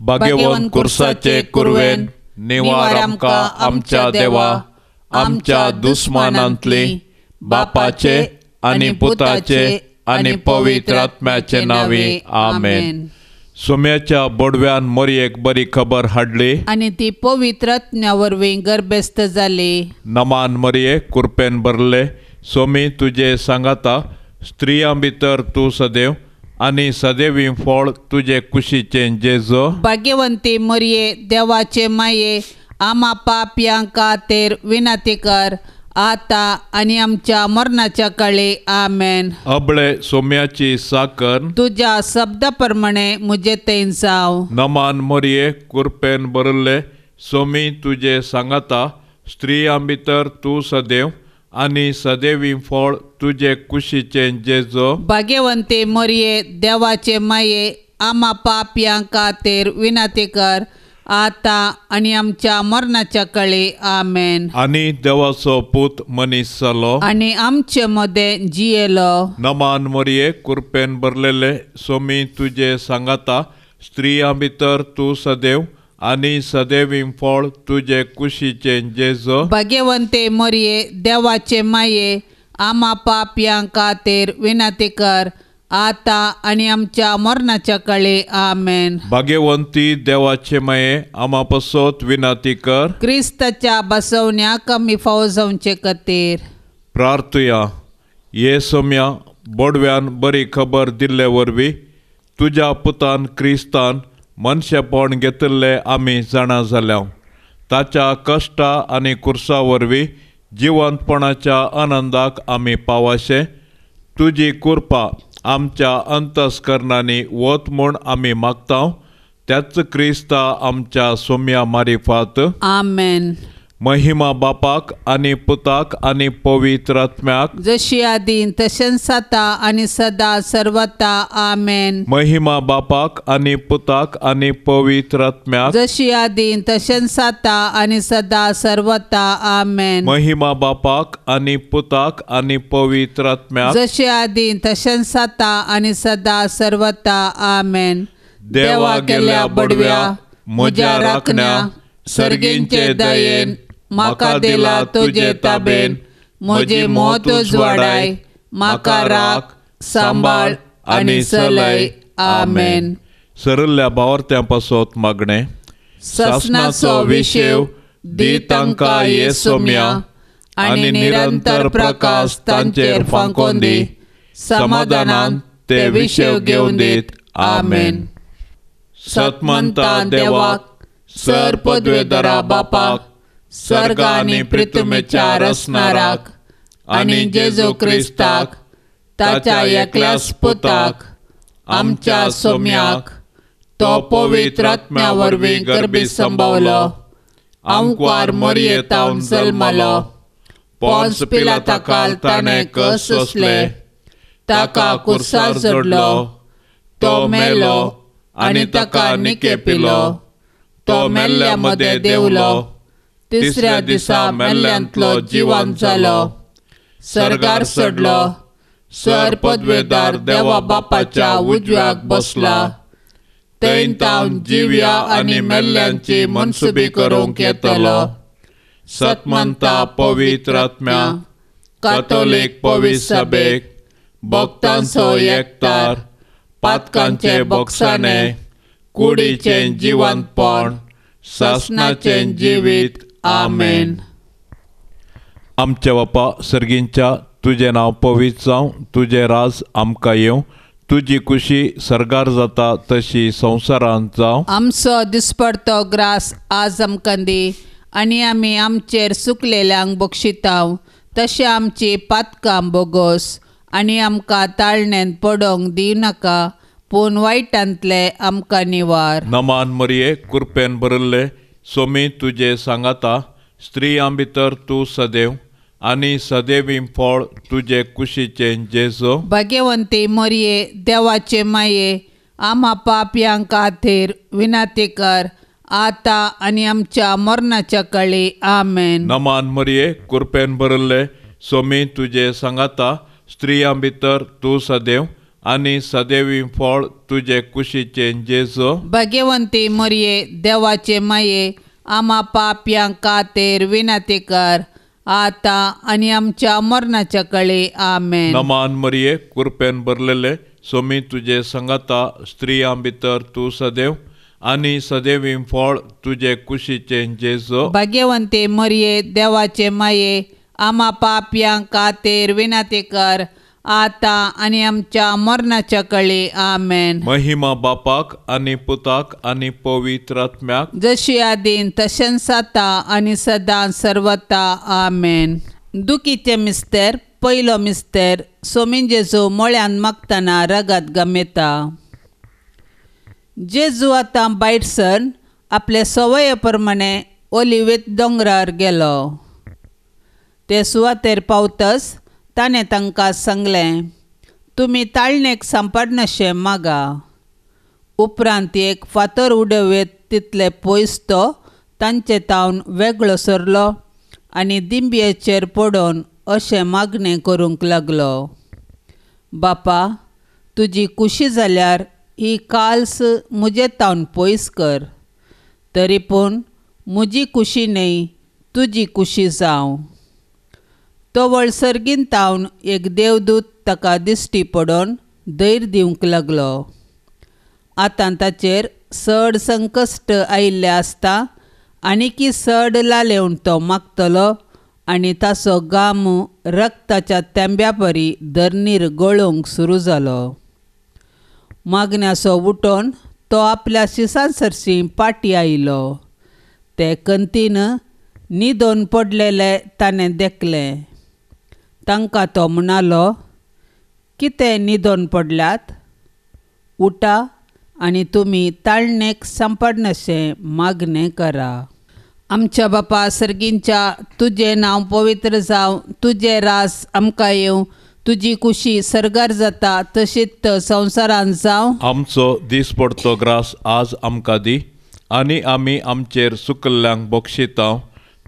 भाग्यवंत कुर्साचे कुरवेन निवार आमकां आमच्या देवा आमच्या दुस्मानांतली बापाचे आनी पुताचे आनी पवित्र आत्म्याचे नांवी आमेन. सोम्याच्या बोडव्यान मोरयेक बरी खबर हाडली आनी ती पवित्र आत्म्या वरवीं गर्भस्थ जाली. नमान मरये कुरपेन भरले सोमी तुजे सांगाता स्त्रियां भितर तूं सदैव आनी सदैवी फळ तुजे कुशीचें जेजो. भाग्यवंती मरये देवाचे माये आमा पापयां खातीर विनंती कर आता आनी आमच्या मरणाच्या काळी आमेन. अबळे सोम्याची साकर तुज्या शब्दा प्रमाणे म्हजे थंय जावं. नमान मरये कुरपेन भरले सोमी तुजे सांगाता स्त्रियां भितर तूं सदैव आनी सदैवी फळ तुजे कुशीचें जेजो. भाग्यवंती मरये देवाचे माये आमा पापयां खातीर विनंती कर आता आनी आमच्या मरणाच्या काळी आमेन. आनी देवाचो पूत मनीस जालो आनी आमचे मदें जियेलो. नमान मरये कुरपेन भरलेले सोमी तुजे सांगाता स्त्रियां भितर तूं सदैव आनी सदैवी फळ तुजे कुशीचें जेजो. भाग्यवंते मरये देवाचे माये आमा पापयां खातीर विनंती कर आता आनी आमच्या मरणाच्या काळी आमेन. भाग्यवंती देवाचे माये आमा पसत विनंती कर क्रिस्ताच्या बसवण्याक आमी फावो जावचे खातीर. प्रार्थुया. ये सोम्या बोडव्यान बरी खबर दिल्ले वरवीं तुज्या पुतान क्रिस्तान मनशेपण घेतिल्लें आमी जाणा जाल्या. ताच्या कश्टा आनी कुर्सा वरवीं जिवंतपणाच्या आनंदाक आमी पावाशे. तुजी कृपा आमच्या अंतस्करणांनी वत म्हूण आमी मागता त्याच क्रिस्ता आमच्या सोम्या मारिफात आमेन. महिमा बापाक आनी पुताक आनी पवित्र आत्म्याक जशी आदीं तशेंच आतां आनी सदा सर्वता आमेन. महिमा बापाक आनी पुताक आनी पवित्र आत्म्याक जशी आदीं तशेंच आतां आनी सदा सर्वता आमेन. महिमा बापाक आनी पुताक आनी पवित्र आत्म्याक जशी आदीं तशेंच आतां आनी सदा सर्वता आमेन. देवा गेल्या बडव्या म्हज्या राखण्या सर्गींचे दयेन म्हाका दिला तुजे ताबेन म्हजे मोत उजवाडाय म्हाका राख सांबाळ आनी चलय आमेन. सरल्ल्या भावार्थ्यां पासत मागणें. ससनाचो विशेव दी तांकां ये सोम्या आनी निरंतर प्रकाश तांचेर फांकोन दी समाधानान ते विशेव घेवन दीत आमेन. सतमंता देवाक सर पदवेदारा बापाक सर्ग आनी पृथ्वीच्या रचणाराक आनी जेजू क्रिस्ताक ताच्या एकल्याच पुताक आमच्या सोम्याक तो पवित्र आत्म्या वरवीं गर्भी संभवलो आंकवार मरयेतावन जल्मलो पोन्स पिलाता ताणें कस सोंसले ताका कुर्सार जोडलो तो मेलो आनी ताका निके पिलो तो मेल्ल्या मदें देंवलो तिसऱ्या दिसा मेल्ल्यांतलो जिवन जालो सर्गार चडलो सर पदवेदार देवा बापाच्या उजव्याक बसला थंय तावन जिव्या आनी मेल्ल्यांची मनसुबी करूंक येतलो. सतमंता पवित्र आत्म्या कातोलीक पवित्र सभेक भक्तांचो एकतार पातकांचे बोगसाणे कुडीचें जिवंतपण सासनाचें जिवीत आमेन. आमच्या बापा सर्गींच्या तुजें नांव पवित्र जावं तुजें राज आमकां येवं तुजी कुशी सर्गार जाता तशी संवसारांत जावं. आमचो दिसपडतो ग्रास आज आमकां दी आनी आमी आमचेर सुकलेल्यांक बक्षितांव तशें आमची पातकां बोगोस आनी आमकां ताळण्यांत पडोंक दिवनाका पूण वायटांतले आमकां निवार. नमान मरये कुरपेन भरिल्ले सोमी तुजे सांगाता स्त्रियां भितर तूं सदैव आनी सदैवी फळ तुजे कुशीचें जेजो. भाग्यवंती मरये देवाचे माये आमा पापयां खातीर विनंती कर आतां आनी आमच्या मरणाच्या काळी आमेन. नमान मरये कुरपेन भरिल्ले सोमी तुजे सांगाता स्त्रियां भितर तूं सदैव आनी सदैवी फळ तुजे कुशीचें जेजू. भाग्यवंती मरये देवाचे माये आमा पापयां खातीर विनंती कर आतां आनी आमच्या मरणाच्या कळे. आमेन. नमान मरये कृपेन भरलेले सोमी तुजे संगाता, स्त्रियां भितर तूं सदैव आनी सदैवी फळ तुजे कुशीचें जेजू. भाग्यवंती मरये देवाचे माये आमा पापयां खातीर विनंती कर आतां आनी आमच्या मरणाच्या कळे. आमेन. महिमा बापाक आनी पुताक आनी पवित्र आत्म्याक, जशी आदीन तशेंच आतां आनी सदां सर्वता. आमेन. दुखीचे मिस्तेर पयलो मिस्तेर सोमी जेजू मळ्यान मागतना रगत गमेता. जेजू आतां भायर सरून आपले सवये प्रमाणे ओलिवेत दोंगरार गेलो. ते सुवातेर पावतच ताणें तांकां सांगलें, तुमी ताळणेक सांपडनाशें मागा. उपरांत एक फातर उडोवयेत तितले पयस तो तांचे तावन वेगळो सरलो आनी दिंब्येचेर पडून अशें मागणें करूंक लागलो, बापा तुजी खुशी जाल्यार ही काल्स म्हजे तावन पयस कर, तरी पूण म्हजी खुशी न्हय तुजी खुशी जावं. तवळ सर्गीन तावन एक देवदूत ताका दिश्टी पडून धैर्य दिवंक लागलो. आतां ताचेर चड संकश्ट आयिल्लें आसता आनीकी चड लालेवन तो मागतलो आनी ताचो घाम रक्ताच्या तेंब्या परी धरणीर गळोवंक सुरू जालो. मागण्याचो उठोन तो आपल्या शिसां सरशीं पाटी आयलो. ते कंतीन न्हिदोन पडलेले ताणें देखलें. तांकां तो म्हणालो, कितें न्हिदोन पडल्यात? उठा आनी तुमी ताळणेक सांपडनाशें मागणें करा. आमच्या बापा सर्गींच्या, तुजें नांव पवित्र जावं, तुजें रास आमकां येवं, तुजी खुशी सर्गार जाता तशीच संवसारांत जावं. आमचो दीस पडतो ग्रास आज आमकां दी आनी आमी आमचेर सुकल्ल्यांक बक्षिता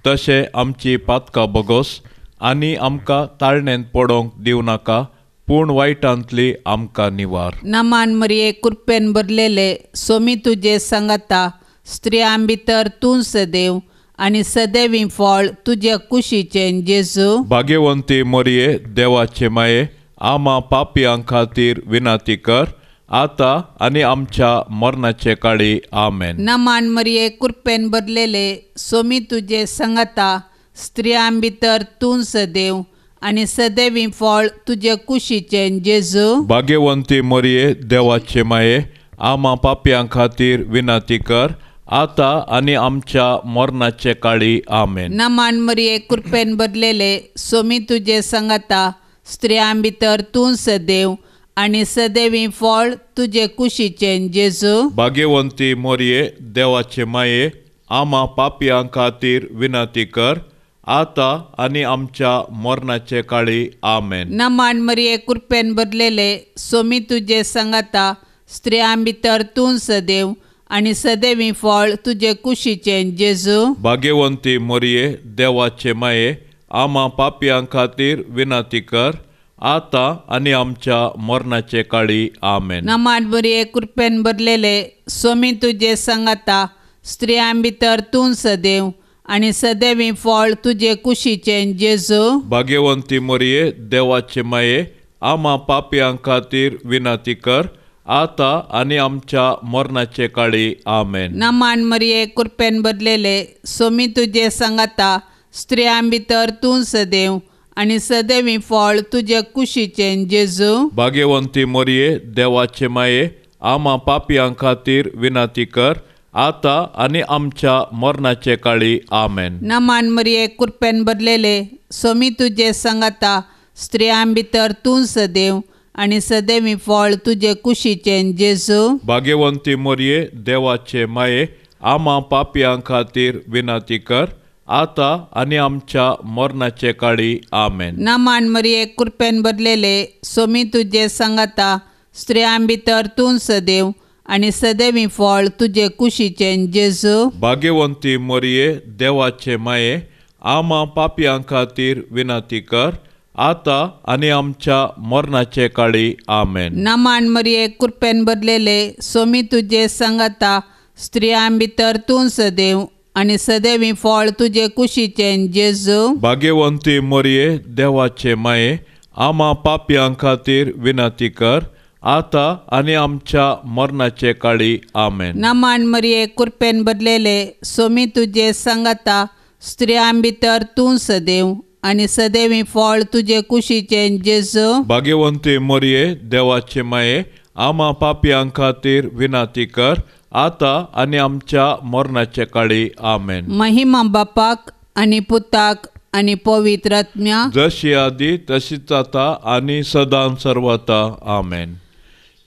तशें आमची पातकां बोगोस आनी आमकां ताळणेंत पडोवंक दिवं नाका, पूण वायटांतली आमकां निवार. नमान मरये कृपेन भरलेले सोमी तुजे सांगाता, स्त्रियां भितर तूं सदैव आनी सदैवी फळ तुजे कुशीचें जेजू. भाग्यवंती मरये देवाचे माये आमा पापयां खातीर विनंती कर आतां आनी आमच्या मरणाचे काळी. आमेन. नमान मरये कृपेन भरलेले सोमी तुजे सांगाता, स्त्रियां भितर तूं सदैव आनी सदैवी फळ तुजे कुशीचें जेजू. भाग्यवंती मरये देवाचे माये आमा पापयां खातीर विनंती कर आतां आनी आमच्या मरणाचे काळी. आमेन. नमान मरये कृपेन भरलेले सोमी तुजे सांगाता, स्त्रियां भितर तूं सदैव आनी सदैवी फळ तुजे कुशीचें जेजू. भाग्यवंती मरये देवाचे माये आमा पापयां खातीर विनंती कर आतां आनी आमच्या मरणाचे काळी. आमेन. नमान मरये कृपेन भरलेले सोमी तुजे सांगाता, स्त्रियां भितर तूं सदैव आनी सदैवी फळ तुजे कुशीचें जेजू. भाग्यवंती मरये देवाचे माये आमा पापयां खातीर विनंती कर आतां आनी आमच्या मरणाचे काळी. आमेन. नमान मरये कृपेन भरलेले सोमी तुजे सांगाता, स्त्रियां भितर तूं सदैव आनी सदैवी फळ तुजे कुशीचें जेजू. भाग्यवंती मरये देवाचे माये आमा पापयां खातीर विनंती कर आतां आनी आमच्या मरणाचे काळी. आमेन. नमान मरये कृपेन भरलेले सोमी तुजे सांगाता, स्त्रियां भितर तूं सदैव आनी सदैवी फळ तुजे कुशीचें जेजू. भाग्यवंती मरये देवाचे माये आमा पापयां खातीर विनंती कर आतां आनी आमच्या मरणाचे काळी. आमेन. नमान मरये कृपेन भरलेले सोमी तुजे सांगाता, स्त्रियां भितर तूं सदैव आनी सदैवी फळ तुजे कुशीचें जेजू. भाग्यवंती मरये देवाचे माये आमा पापयां खातीर विनंती कर आतां आनी आमच्या मरणाचे काळी. आमेन. नमान मरये कृपेन भरलेले सोमी तुजे सांगाता, स्त्रियां भितर तूं सदैव आनी सदैवी फळ तुजे कुशीचें जेजू. भाग्यवंती मरये देवाचे माये आमा पापयां खातीर विनंती कर आतां आनी आमच्या मरणाचे काळी. आमेन. नमान मरिये, कृपेन भरलेले, सोमी तुजे सांगाता, स्त्रियां भितर तूं सदैव आनी सदैवी फळ तुजे कुशीचें जेजू. भाग्यवंती मरिये, देवाचे माये, आमा पापयां खातीर विनंती कर, आतां आनी आमच्या मरणाचे काळी. आमेन. नमान मरिये, कृपेन भरलेले, सोमी तुजे सांगाता, स्त्रियां भितर तूं सदैव आनी सदैवी फळ तुजे कुशीचें जेजू. भाग्यवंती मरिये, देवाचे माये, आमा पापयां खातीर विनंती कर, आतां आनी आमच्या मरणाचे काळी. आमेन. महिमा बापाक आनी पुताक आनी पवित्र आत्म्या, जशी आदी तशीच आतां आनी सदां सर्वता. आमेन.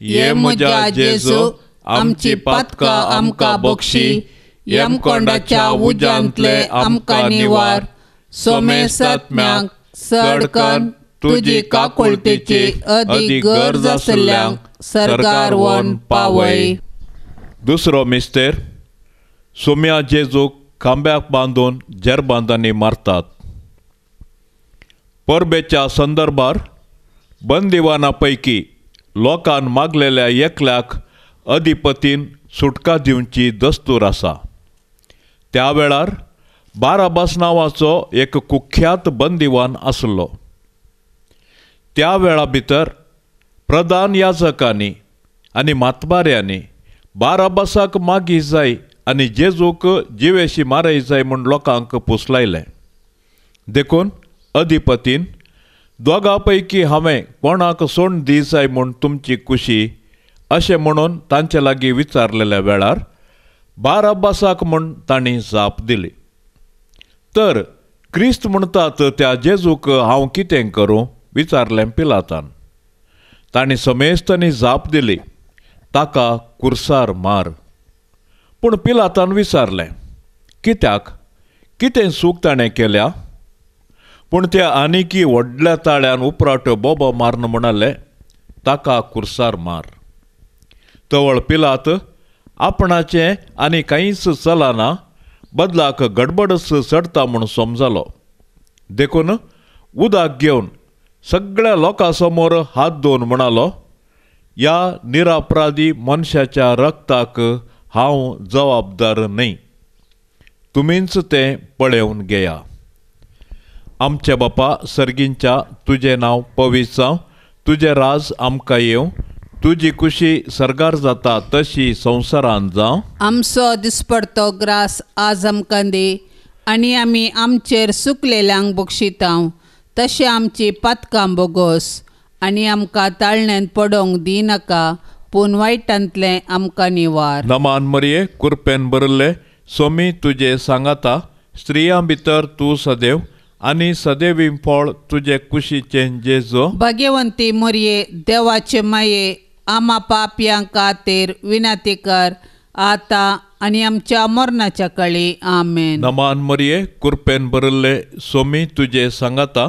ये म्हज्या जेजू, आमची पातकां आमकां बक्षी, यमकोंडाच्या उज्यांतले आमकां निवार, सोमेसात्म्याक चड तुजी काकुळतेची अदीक गरज आसल्ल्यांक सरकार वन पावय. दुसरो मिस्तेर. सोम्या जेजूक खांब्याक बांदून जेरबांदांनी मारतात. परबेच्या संदर्भार बंदिवाना पैकी लोकान मागलेल्या एकल्याक अधिपतीन सुटका दिवची दस्तूर आसा. त्या वेळार बाराबास नांवाचो एक कुख्यात बंदिवान आसलो. त्या वेळा भितर प्रधान याजकांनी आनी मातबाऱ्यांनी बाराबासाक मागी जाय आनी जेजूक जिवेशी मारय जाय म्हूण लोकांक पुसलायलें. देखून अधिपतीन दोगा पैकी हांवें कोणाक सोण दी जाय म्हूण तुमची कुशी अशें म्हणून तांचे लागीं विचारलेल्या वेळार बाराबासाक म्हूण तांणी जाप दिली. तर क्रिस्त म्हणटात त्या जेजूक हांव कितें करूं विचारलें पिलातान. तांणी समेस्तांनी जाप दिली, ताका कुर्सार मार. पूण पिलातान विचारलें, कित्याक, कितें चूक ताणें केल्या? पूण त्या आनीकी व्हडल्या ताळ्यान उपराट्यो बोबो मारून म्हणाले, ताका कुर्सार मार. तवळ पिलात आपणाचें आनी कांयच चलना, बदलाक गडबडच चडटा म्हूण समजलो. देखून उदक घेवन सगळ्या लोकां समोर हात धुवन म्हणालो, ह्या निरापराधी मनशाच्या रक्ताक हांव जबाबदार न्हय, तुमीच तें पळोवन घेया. आमच्या बापा सर्गींच्या, तुजें नांव पवित्र जावं, तुजें राज आमकां येवं, तुजी कुशी सर्गार जाता तशी संवसारांत जावं. आमचो दिसपडतो ग्रास आज आमकां दी, आनी आमी आमचेर सुकलेल्यांक बक्षितांव, तशें आमची पातकां बोगोस, आनी आमकां ताळण्यांत पडोवंक दिनाका, पूण वायटांतलें आमकां निवार. नमान मरिये, कुरपेन भरिल्ले, सोमी तुजे सांगाता, स्त्रियां भितर तूं सदैव आनी सदैवी फळ तुजे कुशीचें जेजू. भाग्यवंती मरिये, देवाचे माये, आमा पापयां खातीर विनंती कर, आतां आनी आमच्या मरणाच्या काळी. आमेन. नमान मरिये, कुरपेन भरिल्ले, सोमी तुजे सांगाता,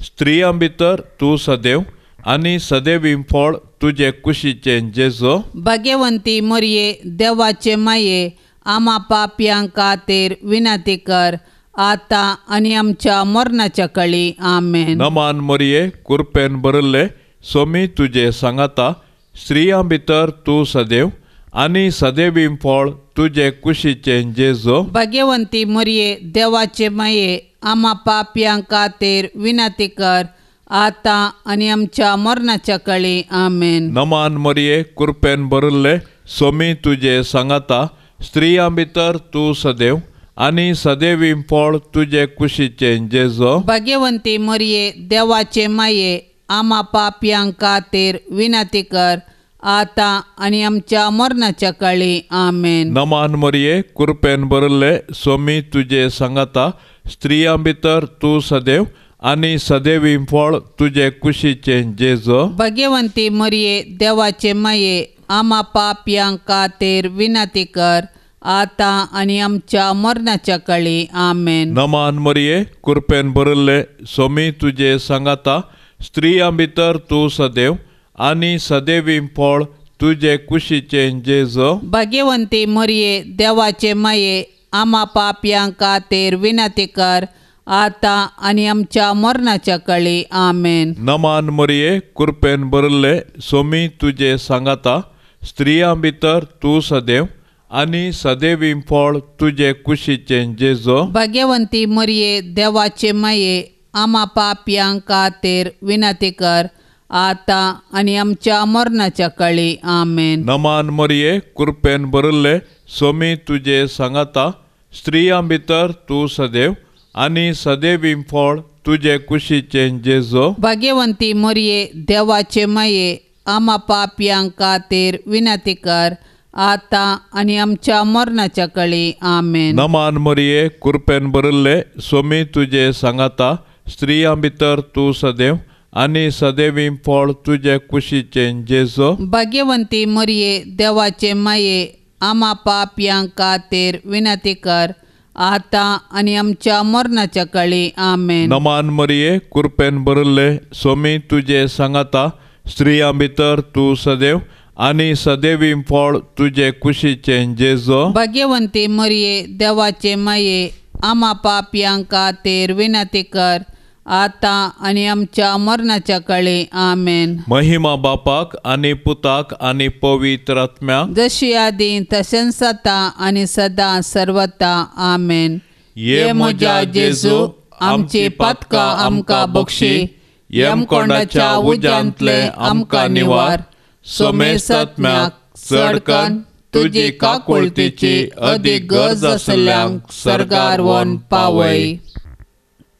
स्त्रियां भितर तूं सदैव आनी सदैवी फळ तुजे कुशीचें जेजू. भाग्यवंती मरिये, देवाचे माये, आमा पापयां खातीर विनंती कर, आतां आनी आमच्या मरणाच्या काळी. आमेन. नमान मरिये, कुरपेन भरिल्ले, सोमी तुजे सांगाता, स्त्रियां भितर तूं सदैव आनी सदैवी फळ तुजे कुशीचें जेजू. भाग्यवंती मरिये, देवाचे माये, आमा पापयां खातीर विनंती कर, आतां आनी आमच्या मरणाच्या काळी. आमेन. नमान मरिये, कुरपेन भरिल्ले, सोमी तुजे सांगाता, स्त्रियां भितर तूं सदैव आनी सदैवी फळ तुजे कुशीचें जेजू. भाग्यवंती मरिये, देवाचे माये, आमा पापयां खातीर विनंती कर, आतां आनी आमच्या मरणाच्या काळी. आमेन. नमान मरिये, कुरपेन भरिल्ले, सोमी तुजे सांगाता, स्त्रियां भितर तूं सदैव आनी सदैवी फळ तुजे कुशीचें जेजू. भाग्यवंती मरिये, देवाचे माये, आमा पापयां खातीर विनंती कर, आतां आनी आमच्या मरणाच्या काळी. आमेन. नमान मरिये, कुरपेन भरिल्ले, सोमी तुजे सांगाता, स्त्रियां भितर तूं सदैव आनी सदैवी फळ तुजे कुशीचें जेजू. भाग्यवंती मरिये, देवाचे माये, आमा पापयां खातीर विनंती कर, आतां आनी आमच्या मरणाच्या काळी. आमेन. नमान मरिये, कृपेन भरिल्ले, सोमी तुजे सांगाता, स्त्रियां भितर तूं सदैव आनी सदैवी फळ तुजे कुशीचें जेजो. भाग्यवंती मरिये, देवाचे माये, आमा पापयां खातीर विनंती कर, आतां आनी आमच्या मरणाच्या काळी. आमेन. नमान मरिये, कृपेन भरिल्ले, सोमी तुजे सांगाता, स्त्रियां भितर तूं सदैव आनी सदैवी फळ तुजे कुशीचें जेजो. भाग्यवंती मरिये, देवाचे माये, आमा पापयां खातीर विनंती कर, आतां आनी आमच्या मरणाच्या काळी. आमेन. नमान मरिये, कृपेन भरिल्ले, सोमी तुजे सांगाता, स्त्रियां भितर तूं सदैव आनी सदैवी फळ तुजे कुशीचें जेजो. भाग्यवंती मरिये, देवाचे माये, आमा पापयां खातीर विनंती कर, आतां आनी आमच्या मरणाच्या काळी. आमेन. नमान मरिये, कृपेन भरिल्ले, सोमी तुजे सांगाता, स्त्रियां भितर तूं सदैव आनी सदैवी फळ तुजे कुशीचें जेजो. भाग्यवंती मरिये, देवाचे माये, आमा पापयां खातीर विनंती कर, आतां आनी आमच्या मरणाच्या काळी. आमेन. महिमा बापाक आनी पुताक आनी पवित्र आत्म्याक, जशी आदी तशेंच आतां आनी सदां सर्वता. आमेन. ये म्हज्या जेजू, आमची पातकां आमकां बक्षी, यमकोंडाच्या उज्यांतले आमकां निवार, सोमेसात्म्याक चडकन तुजी काकुळतीची अदीक गरज आसल्ल्यांक सर्गार व्हरून पावय.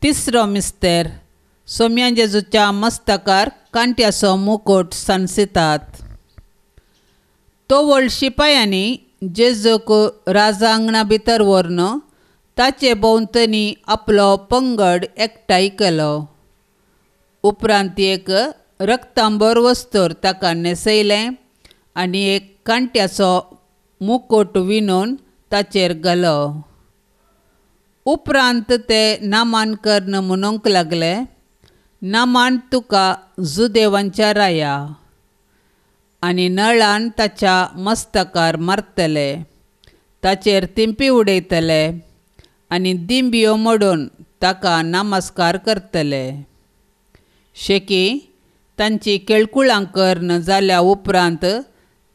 तिसरो मिस्तेर. सोम्या जेजूच्या मस्तकार कांट्याचो मुकुट सांसितात. तोवळ शिपायांनी जेजूक राजांगणा भितर व्हरून ताचे भोंवतणी आपलो पंगड एकठांय केलो. उपरांत एक रक्तांबर वस्तूर ताका न्हेसयलें आनी एक कांट्याचो मुकुट विणून ताचेर घालो. उपरांत ते नामान कर्ण म्हणूंक लागले, नामान तुका जुदेवांच्या राया, आनी नळान ताच्या मस्तकार मारतले, ताचेर तिंपी उडयतले आनी दिंबियो मोडून ताका नमस्कार करतले. शेकी तांची केळकुळां कर्ण जाल्या उपरांत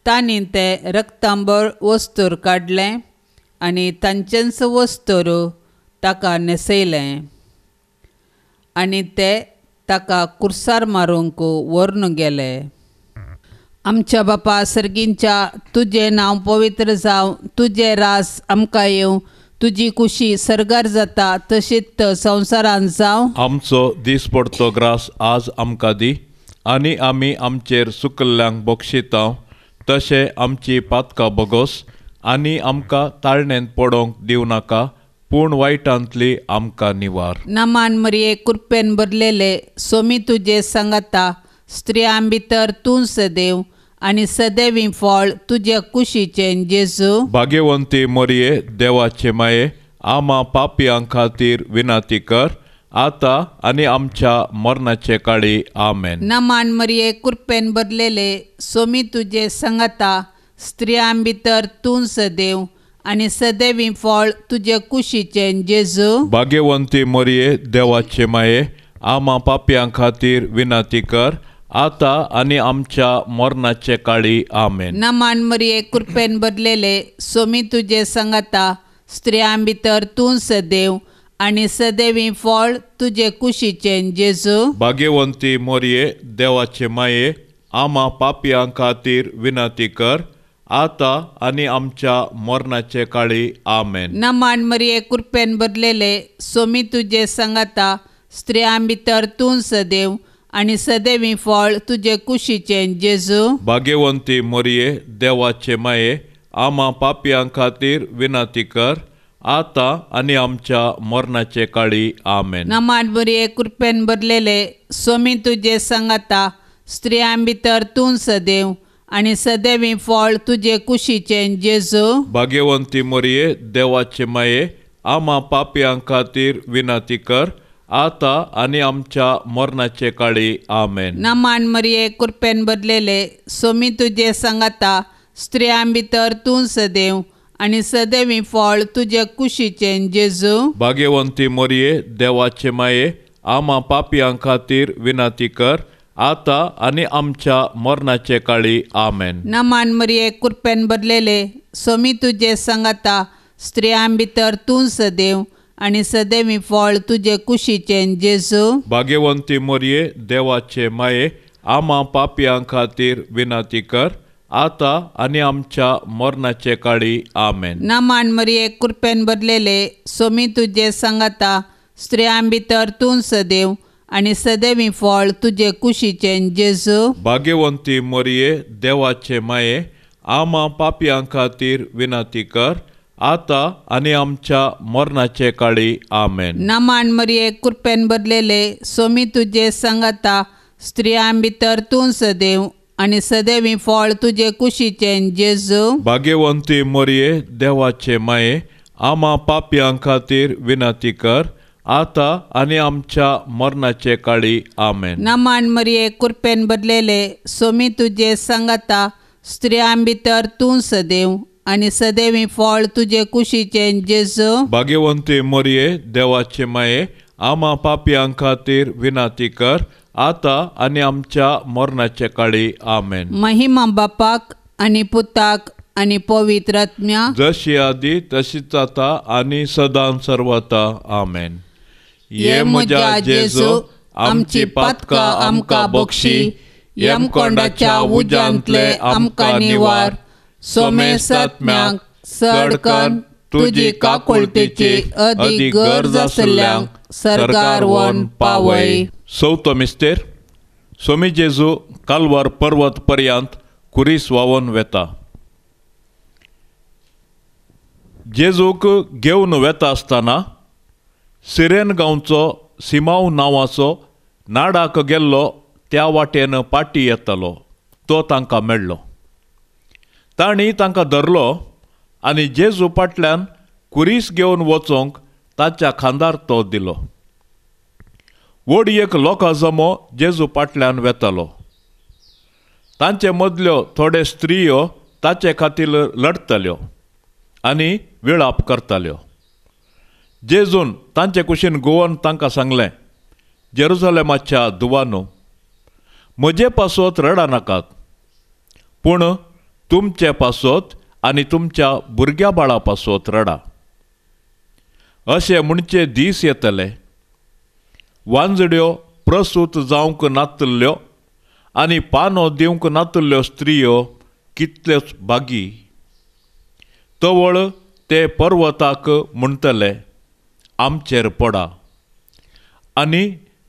तांणी ते रक्तांबर वस्तूर काडलें आनी तांचेंच वस्तूर ताका न्हेसयलें आनी ते ताका कुर्सार मारूंक व्हरून गेले. आमच्या बापा सर्गींच्या, तुजें नांव पवित्र जावं, तुजें रास आमकां येवं, तुजी कुशी सर्गार जाता तशीच संवसारांत जावं. आमचो दिसपडतो ग्रास आज आमकां दी आनी आमी आमचेर सुकल्ल्यांक बक्षिता तशें आमची पातकां बगोस आनी आमकां ताळणेंत पडोंक दिवं नाका, पूण वायटांतली आमकां निवार. नमान मरिये, कृपेन भरलेले, सोमी तुजे सांगाता, स्त्रियां भितर तूं सदैव आनी सदैवी फळ तुजे कुशीचें जेजू. भाग्यवंती मरिये, देवाचे माये, आमा पापयां खातीर विनंती कर, आतां आनी आमच्या मरणाचे काळी. आमेन. नमान मरिये, कृपेन भरलेले, सोमी तुजे सांगाता, स्त्रियां भितर तूं सदैव आनी सदैवी फळ तुजे कुशीचें जेजू. भाग्यवंती मरिये, देवाचे माये, आमा पापयां खातीर विनंती कर, आतां आनी आमच्या मरणाचे काळी. आमेन. नमान मरिये, कृपेन भरलेले, सोमी तुजे सांगाता, स्त्रियां भितर तूं सदैव आनी सदैवी फळ तुजे कुशीचें जेजू. भाग्यवंती मरिये, देवाचे माये, आमा पापयां खातीर विनंती कर, आतां आनी आमच्या मरणाचे काळी. आमेन. नमान मरिये, कृपेन भरलेले, सोमी तुजे सांगाता, स्त्रियां भितर तूं सदैव आनी सदैवी फळ तुजे कुशीचें जेजू. भाग्यवंती मरिये, देवाचे माये, आमा पापयां खातीर विनंती कर, आतां आनी आमच्या मरणाचे काळी. आमेन. नमान मरिये, कृपेन भरलेले, सोमी तुजे सांगाता, स्त्रियां भितर तूं सदैव आनी सदैवी फळ तुजे कुशीचें जेजू. भाग्यवंती मरिये, देवाचे माये, आमा पापयां खातीर विनंती कर, आतां आनी आमच्या मरणाचे काळी. आमेन. नमान मरिये, कृपेन भरलेले, सोमी तुजे सांगाता, स्त्रियां भितर तूं सदैव आनी सदैवी फळ तुजे कुशीचें जेजू. भाग्यवंती मरिये देवाचे माये, आमा पापयां खातीर विनंती कर आतां आनी आमच्या मरणाचे काळी. आमेन. नमान मरिये, कृपेन भरलेले, स्वामी तुजे सांगाता, स्त्रियां भितर तूं सदैव आनी सदैवी फळ तुजे कुशीचें जेजू. भाग्यवंती मरिये देवाचे माये, आमा पापयां खातीर विनंती कर आतां आनी आमच्या मरणाचे काळी. आमेन. नमान मरिये, कृपेन भरलेले, स्वामी तुजे सांगाता, स्त्रियां भितर तूं सदैव आनी सदैवी फळ तुजे कुशीचें जेजू. भाग्यवंती मरिये देवाचे माये, आमा पापयां खातीर विनंती कर आतां आनी आमच्या मरणाचे काळी. आमेन. नमान मरिये, कृपेन भरलेले, स्वामी तुजे सांगाता, स्त्रियां भितर तूं सदैव आनी सदैवी फळ तुजे कुशीचें जेजू. भाग्यवंती मरिये देवाचे माये, आमा पापयां खातीर विनंती कर आतां आनी आमच्या मरणाचे काळी. आमेन. नमान मरिये, कृपेन भरलेले, स्वामी तुजे सांगाता, स्त्रियां भितर तूं सदैव आनी सदैवी फळ तुजे कुशीचें जेजू. भाग्यवंती मरिये देवाचे माये, आमा पापयां खातीर विनंती कर आतां आनी आमच्या मरणाचे काळी. आमेन. महिमा बापाक आनी पुताक आनी पवित्र आत्म्या, जशी आदी तशीच आतां आनी सदां सर्वता. आमेन. ये म्हज्या जेजू, आमची पातकां आमकां बक्षी, यमकोंडाच्या उज्यांतले आमकां निवार, सोमेसात्म्याक चड तुजी काकुळतेची अदीक गरज आसल्ल्यांक सरकार वन पावय. चवथो मिस्तेर. स्वामी जेजू कालवार पर्वत पर्यंत कुरीस व्हांवून वेता. जेजूक घेवन वेता आसतना सिरेन गांवचो सिमांव नांवाचो नाडाक गेल्लो त्या वाटेन पाटी येतालो तो तांकां मेळ्ळो. तांणी तांकां धरलो आनी जेजू फाटल्यान कुरीस घेवन वचोंक ताच्या खांदार तो दिलो. व्हड एक लोकां जमो जेजू फाटल्यान वेतालो. तांचे मदल्यो थोडे स्त्रियो ताचे खातीर लडटल्यो आनी विळाप करताल्यो. जेजून तांचे कुशीन गोवन तांकां सांगलें, जेरुजलेमाच्या दुवानू, म्हजे पासत रडनाकात, पूण तुमचे पासत आनी तुमच्या भुरग्या बाळा पासत रडा. अशें म्हणचे दीस येतले, वांजड्यो प्रसूत जावंक नातल्ल्यो आनी पानो दिवंक नातल्ल्यो स्त्रियो कितल्योच भागी. तवळ ते पर्वताक म्हणटले, आमचेर पडा, आनी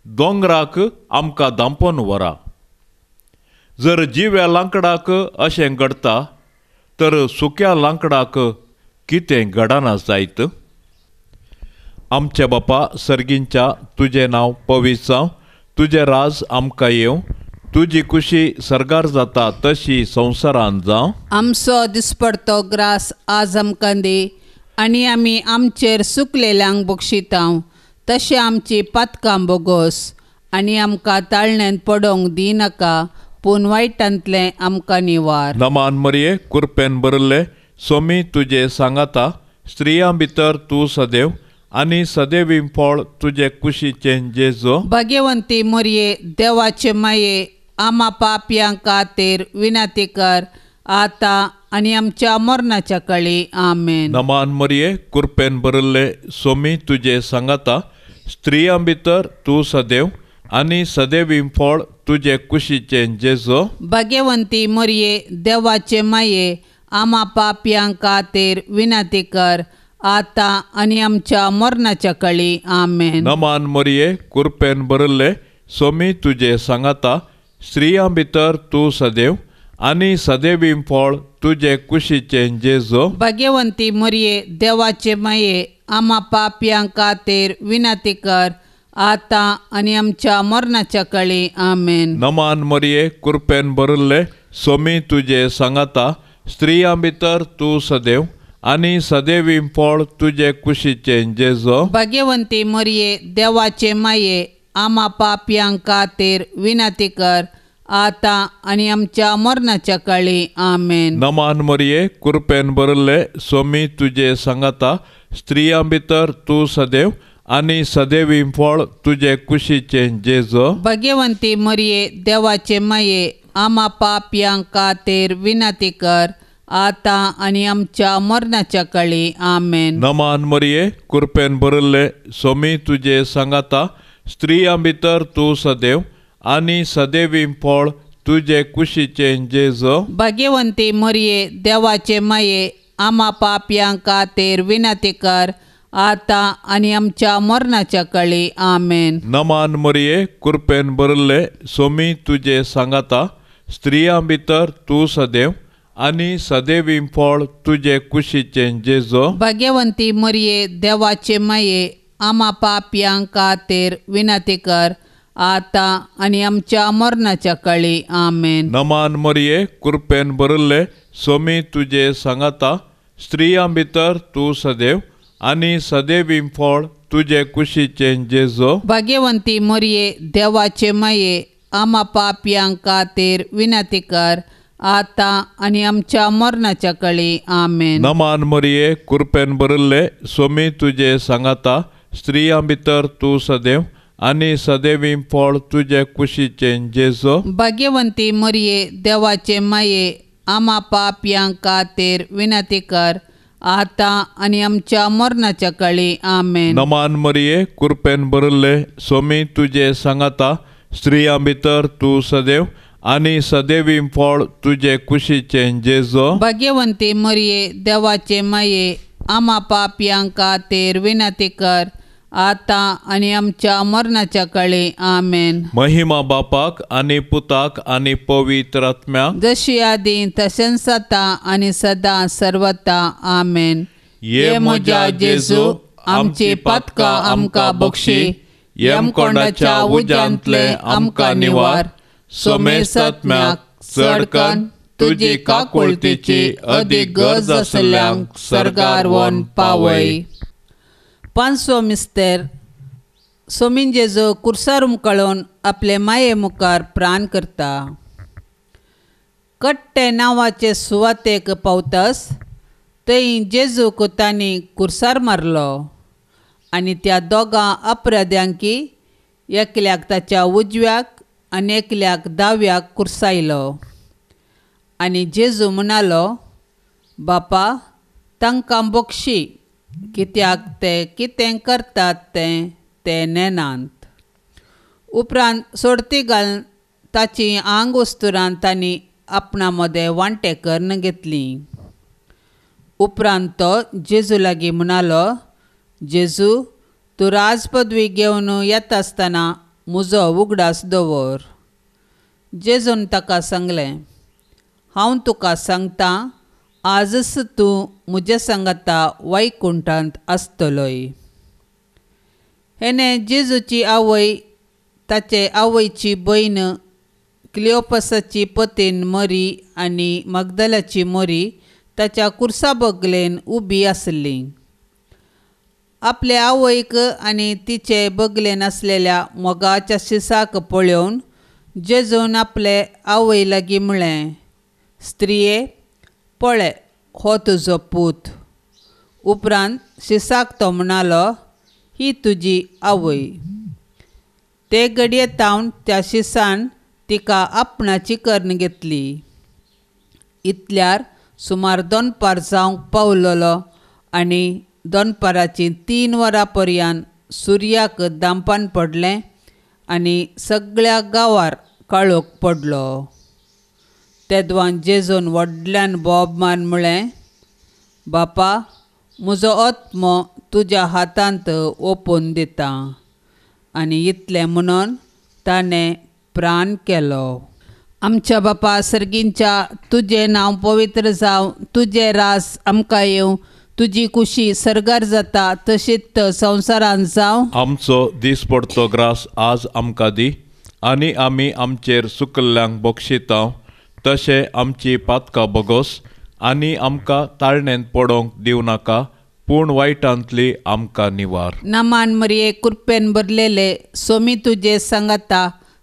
दोंगराक आमकां धांपून व्हरा. जर जिव्या लांकडाक अशें घडटा तर सुक्या लांकडाक कितें घडना जायत? आमच्या बापा सर्गींच्या, तुजें नांव पवित्र जावं, तुजें राज आमकां येवं, तुजी खुशी सर्गार जाता तशी संवसारांत जावं. आमचो दिसपडतो ग्रास आज आमकां दी, आनी आमी आमचेर सुकलेल्यांक बक्षितांव तशें आमची पातकां बोगोस, आनी आमकां ताळण्यांत पडोवंक दिनाका, पूण वायटांतलें आमकां निवार. नमान मरिये, कुरपेन भरिल्ले, स्वामी तुजे सांगाता, स्त्रियां भितर तूं सदैव आनी सदैवी फळ तुजे कुशीचें जेजू. भाग्यवंती मरिये देवाचे माये, आमा पापयां खातीर विनंती कर आतां आनी आमच्या मरणाच्या काळी. आमेन. नमान मरिये, कुरपेन भरिल्ले, स्वामी तुजे सांगाता, स्त्रियां भितर तूं सदैव आनी सदैवी फळ तुजे कुशीचें जेजू. भाग्यवंती मरिये देवाचे माये, आमा पापयां खातीर विनंती कर आतां आनी आमच्या मरणाच्या काळी. आमेन. नमान मरिये, कुरपेन भरिल्ले, स्वामी तुजे सांगाता, स्त्रियां भितर तूं सदैव आनी सदैवी फळ तुजे कुशीचें जेजू. भाग्यवंती मरिये देवाचे माये, आमा पापयां खातीर विनंती कर आतां आनी आमच्या मरणाच्या काळी. आमेन. नमान मरिये, कुरपेन भरिल्ले, स्वामी तुजे सांगाता, स्त्रियां भितर तूं सदैव आनी सदैवी फळ तुजे कुशीचें जेजू. भाग्यवंती मरिये देवाचे माये, आमा पापयां खातीर विनंती कर आतां आनी आमच्या मरणाच्या काळी. आमेन. नमान मरिये, कृपेन भरिल्ले, स्वामी तुजे सांगाता, स्त्रियां भितर तूं सदैव आनी सदैवी फळ तुजे कुशीचें जेजू. भाग्यवंती मरिये, देवाचे माये, आमा पापयां खातीर विनंती कर, आतां आनी आमच्या मरणाच्या काळी. आमेन. नमान मरिये, कृपेन भरिल्ले, स्वामी तुजे सांगाता, स्त्रियां भितर तूं सदैव आनी सदैवी फळ तुजे कुशीचें जेजू. भाग्यवंती मरिये, देवाचे माये, आमा पापयां खातीर विनंती कर, आतां आनी आमच्या मरणाच्या काळी. आमेन. नमान मरिये, कृपेन भरिल्ले, स्वामी तुजे सांगाता, स्त्रियां भितर तूं सदैव आनी सदैवी फळ तुजे कुशीचें जेजू. भाग्यवंती मरिये, देवाचे माये, आमा पापयां खातीर विनंती कर, आतां आनी आमच्या मरणाच्या काळी. आमेन. नमान मरिये, कृपेन भरिल्ले, स्वामी तुजे सांगाता, स्त्रियां भितर तूं सदैव आनी सदैवी फळ तुजे कुशीचें जेजू. भाग्यवंती मरिये, देवाचे माये, आमा पापयां खातीर विनंती कर, आतां आनी आमच्या मरणाच्या काळी. आमेन. नमान मरिये, कृपेन भरिल्ले, स्वामी तुजे सांगाता, स्त्रियां भितर तूं सदैव आनी सदैवी फळ तुजे कुशीचें जेजू. भाग्यवंती मरिये, देवाचे माये, आमा पापयां खातीर विनंती कर, आतां आनी आमच्या मरणाच्या काळी. आमेन. नमान मरिये, कृपेन भरिल्ले, स्वामी तुजे सांगाता, स्त्रियां भितर तूं सदैव आनी सदैवी फळ तुजे कुशीचें जेजू. भाग्यवंती मरिये, देवाचे माये, आमा पापयां खातीर विनंती कर, आतां आनी आमच्या मरणाच्या काळी. आमेन. महिमा बापाक आनी पुताक आनी पवित्र आत्म्याक, जशी आदी तशेंच आतां आनी सदां सर्वता. आमेन. ये म्हज्या जेजू, आमची पातकां आमकां बक्षी, यमकोंडाच्या उज्यांतले आमकां निवार, सोमेसात्म्याक चडकन तुजी काकुळतीची अदीक गरज आसल्ल्यांक सर्गार व्हरून पावय. पांचवो मिस्तेर. सोमीन जेजू कुर्सार उमकळून आपले माये मुखार प्राण करता. कट्टे नांवाचे सुवातेक पावतस थंय जेजूक तांणी कुर्सार मारलो आनी त्या दोगां अपराध्यांकी एकल्याक ताच्या उजव्याक आनी एकल्याक दाव्याक कुर्सायलो. आनी जेजू म्हणालो, बापा, तांकां बक्षी, कित्याक ते कितें करतात तें ते नेनात. उपरांत सोडती घालून ताची आंग वस्तुरां तांणी आपणा मदें वांटे करून घेतली. उपरांत तो जेजू लागीं म्हणालो, जेजू, तूं राजपदवी घेवन येता आसतना म्हजो उगडास दवर. जेजून ताका सांगलें, हांव तुका सांगतां, आजच तूं म्हजे सांगाता वैकुंठांत आसतलोय. हेणे जेजूची आवय, ताचे आवयची भयण क्लियोपासाची पतीन मरी आनी मगदलाची मरी ताच्या कुर्सा बगलेन उबी आसली. आपले आवयक आनी तिचे बगलेन आसलेल्या मोगाच्या शिसाक पळोवन जेजून आपले आवय लागीं म्हळें, स्त्रिये, पळय, हो तुजो पूत. उपरांत शिसाक तो म्हणालो, ही तुजी आवय. ते घडये तावन त्या शिसान तिका आपणाची करून घेतली. इतल्यार सुमार दनपार जावंक पावलेलो आनी दनपाराची 3 वरां पर्यंत सुर्याक दांपान पडलें आनी सगळ्या गांवार काळोख पडलो. तेदवान जेजून व्हडल्यान बोब मारून म्हळें, बापा, म्हजो आत्मो तुज्या हातांत ओंपून दिता. आनी इतलें म्हणून ताणें प्राण केलो. आमच्या बापा सर्गींच्या, तुजें नांव पवित्र जावं, तुजें रास आमकां येवं, तुजी कुशी सर्गार जाता तशीच संवसारांत जावं. आमचो दीसपडतो ग्रास आज आमकां दी आनी आमी आमचेर सुकल्ल्यांक बक्षिता तशें आमची पातकां बगोस आनी आमकां ताळणेंत पडोवंक दिवं नाका, पूण वायटांतली आमकां निवार. नमान मरिये, कृपेन भरलेले, सोमी तुजे सांगाता,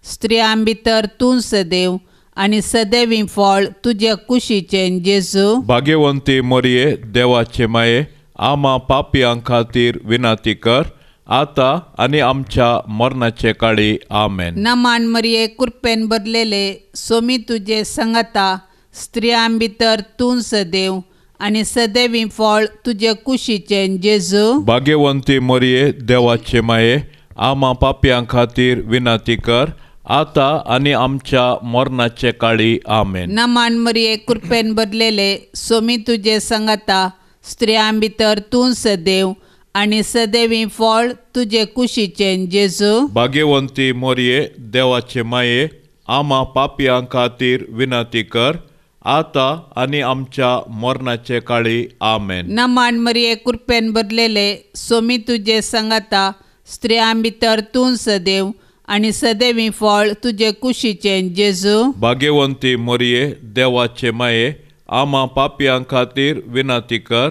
स्त्रियां भितर तूं सदैव आनी सदैवी फळ तुज्या कुशीचें जेजू. भाग्यवंती मरिये देवाचे माये, आमा पापयां खातीर विनंती कर, आता आनी आमच्या मरणाचे काळी. आमेन. नमान मरिये, कृपेन भरलेले, सोमी तुजे संगता, स्त्रियां भितर तूं सदैव आनी सदैवी फळ तुजे कुशीचें जेजू. भाग्यवंती मरिये देवाचे माये, आमा पापयां खातीर विनंती कर, आता आनी आमच्या मरणाचे काळी. आमेन. नमान मरिये, कृपेन भरलेले, सोमी तुजे संगता, स्त्रियां भितर तूं सदैव आनी सदैवी फळ तुजे कुशीचें जेजू. भाग्यवंती मरिये देवाचे माये, आमा पापयां खातीर विनंती कर, आता आनी आमच्या मरणाचे काळी. आमेन. नमान मरिये, कृपेन भरलेले, सोमी तुजे संगता, स्त्रियां भितर तूं सदैव आनी सदैवी फळ तुजे कुशीचें जेजू. भाग्यवंती मरिये देवाचे माये, आमा पापयां खातीर विनंती कर,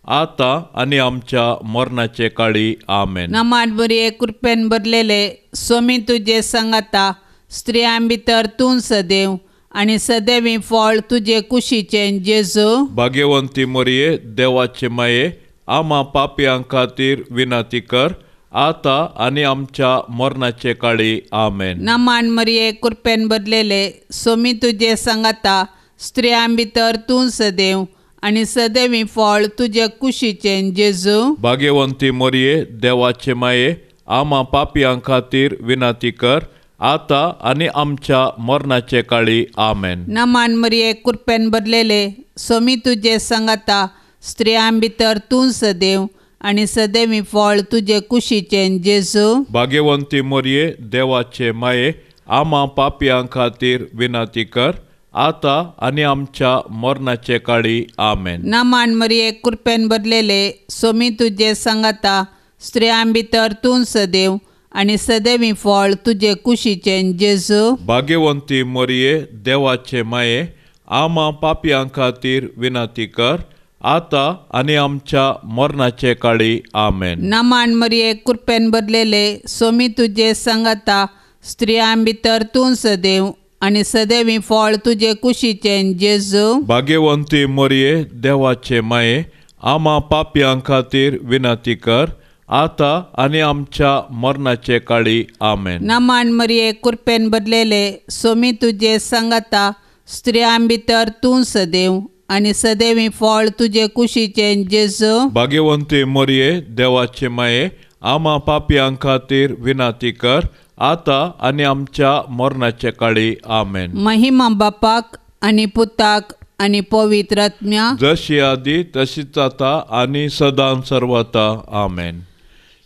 आता आनी आमच्या मरणाचे काळी. आमेन. नमान मरिये, कृपेन भरलेले, सोमी तुजे संगता, स्त्रियां भितर तूं सदैव आनी सदैवी फळ तुजे कुशीचें जेजू. भाग्यवंती मरिये देवाचे माये, आमा पापयां खातीर विनंती कर, आता आनी आमच्या मरणाचे काळी. आमेन. नमान मरिये, कृपेन भरलेले, सोमी तुजे संगता, स्त्रियां भितर तूं सदैव आनी सदैवी फळ तुजे कुशीचें जेजू. भाग्यवंती मरिये देवाचे माये, आमा पापयां खातीर विनंती कर, आता आनी आमच्या मरणाचे काळी. आमेन. नमान मरिये, कृपेन भरलेले, सोमी तुजे संगता, स्त्रियां भितर तूं सदैव आनी सदैवी फळ तुजे कुशीचें जेजू. भाग्यवंती मरिये देवाचे माये, आमा पापयां खातीर विनंती कर, आता आनी आमच्या मरणाचे काळी. आमेन. नमान मरिये, कृपेन भरलेले, सोमी तुजे संगता, स्त्रियां भितर तूं सदैव आनी सदैवी फळ तुजे कुशीचें जेजू. भाग्यवंती मरिये देवाचे माये, आमा पापयां खातीर विनंती कर, आता आनी आमच्या मरणाचे काळी. आमेन. नमान मरिये, कृपेन भरलेले, सोमी तुजे संगता, स्त्रियां भितर तूं सदैव आनी सदैवी फळ तुजे कुशीचें जेजू. भाग्यवंती मरिये देवाचे माये, आमा पापयां खातीर विनंती कर, आता आनी आमच्या मरणाचे काळी. आमेन. नमान मरिये, कृपेन भरलेले, सोमी तुजे संगता, स्त्रियां भितर तूं सदैव आनी सदैवी फळ तुजे कुशीचें जेजू. भाग्यवंती मरिये देवाचे माये, आमा पापयां खातीर विनंती कर, आता आनी आमच्या मरणाचे काळी. आमेन. महिमा बापाक आनी पुताक आनी पवित्र आत्म्या, जशी आदी तशीच आता आनी सदां सर्वता. आमेन.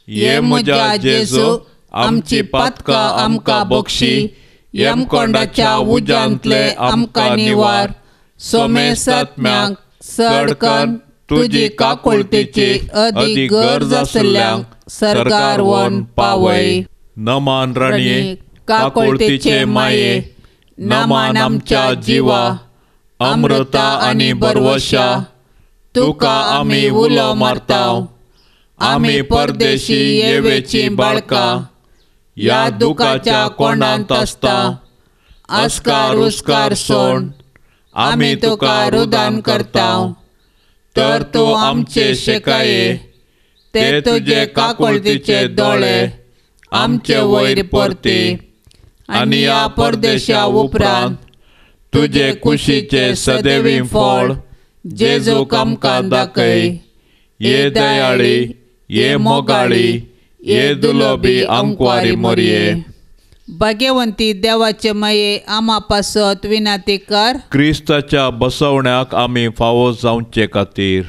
ये म्हज्या जेजू, आमची पातकां आमकां बक्षी, यमकोंडाच्या उज्यांतले आमकां निवार, सोमेसात्म्यांक सडकन तुजी काकुळतेची अदीक गरज आसल्ल्यांक सरकार वन पावय. नमान राणये, काकुळतेचे माये, नमान आमच्या जिवा, अमृता आनी बरवशा, तुका आमी उलो मारता, आमी परदेशी येवेची बाळकां, ह्या दुखाच्या कोणांत आसता, आस्कार उस्कार सोड आमी तुका रुदान करता, तर तूं आमचे शेकाये, ते तुजे काकुळतीचे दोळे आमचे वयर परती, आनी ह्या परदेशा उपरांत तुजे कुशीचे सदैवी फळ जेजूक आमकां दाखय. ये दयाळी, ये मोगाळी, ये दुलोबी आंकवारी मोरये. भाग्यवंती देवाचे माये, आमा पासत विनंती कर. क्रिस्ताच्या बसवण्याक आमी फावो जावचे खातीर.